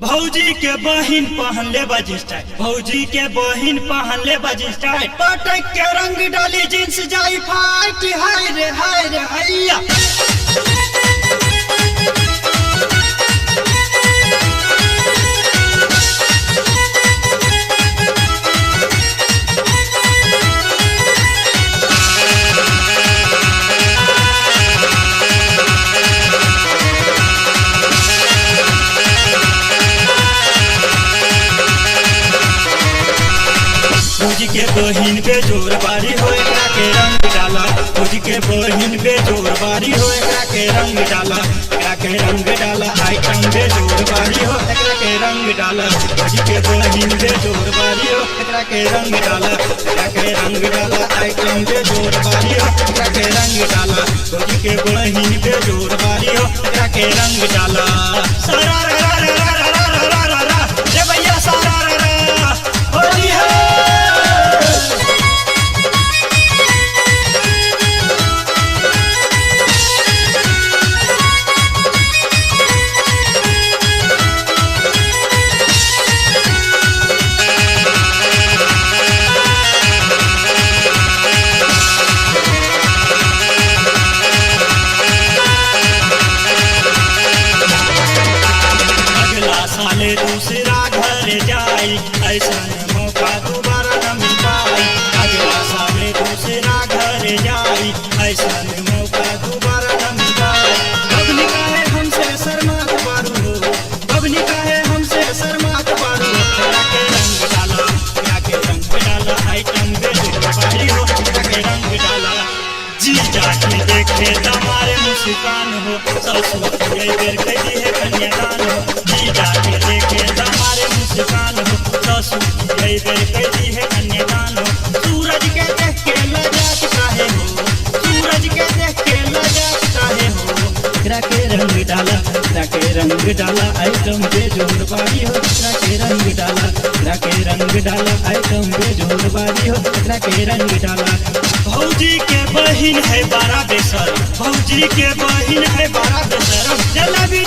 भौजी के बहिन पहन ले बजिस्टाइल, भौजी के बहिन पहन ले बजिस्टाइल, पटक के रंग डाली जींस जाई फाट, हाय रे हाय रे हैया। भौजी के बहिन पे जोर बारी हो एकरा के रंग डाला, भौजी के बहिन पे जोर बारी हो एकरा के रंग डाला, एकरा के रंग डाला, आइटम पे जोर बारी हो एकरा के रंग डाला, भौजी के बहिन पे जोर बारी हो एकरा के रंग डाला, एकरा के रंग डाला, आइटम पे जोर बारी हो एकरा के रंग डाला, भौजी के बहिन पे जोर बारी हो एकरा के रंग डाला। सारा रा रा रा रा रा रा रा रा रा रे भैया सारा रा रा होली है। अगला साले दूसरा घर जाई, ऐसा मौका दोबारा न मिल पाई। अगला साले दूसरा घर जाई, ऐसा मौका दोबारा न मिल पाई। बबनी काहे हमसे शर्मात बारू हो, बबनी काहे हमसे शर्मात बारू हो, एकरा के रंग डाला, एकरा के रंग डाला, आइटम बेजोड़ बारी हो, एकरा के रंग डाला। जी जाके देखे तुम्हारे मुस्कान हो, ससुर ये बेर कही है कन्यादान हो। जी जाके देखे तुम्हारे मुस्कान हो, ससुर ये बेर कही है कन्यादान हो। सूरज के देख के लजात काहे हो, सूरज के देख के लजात काहे हो, एकरा के रंग डाला, एकरा के रंग डाला, आइटम बेजोड़ बारी हो, एकरा के रंग डाला, एकरा के रंग डाला, आइटम बेजोड़ बारी हो, एकरा के रंग डाला। भौजी के बहिन है बड़ा बेसर, भौजी के बहिन है बड़ा बेसर, जला भी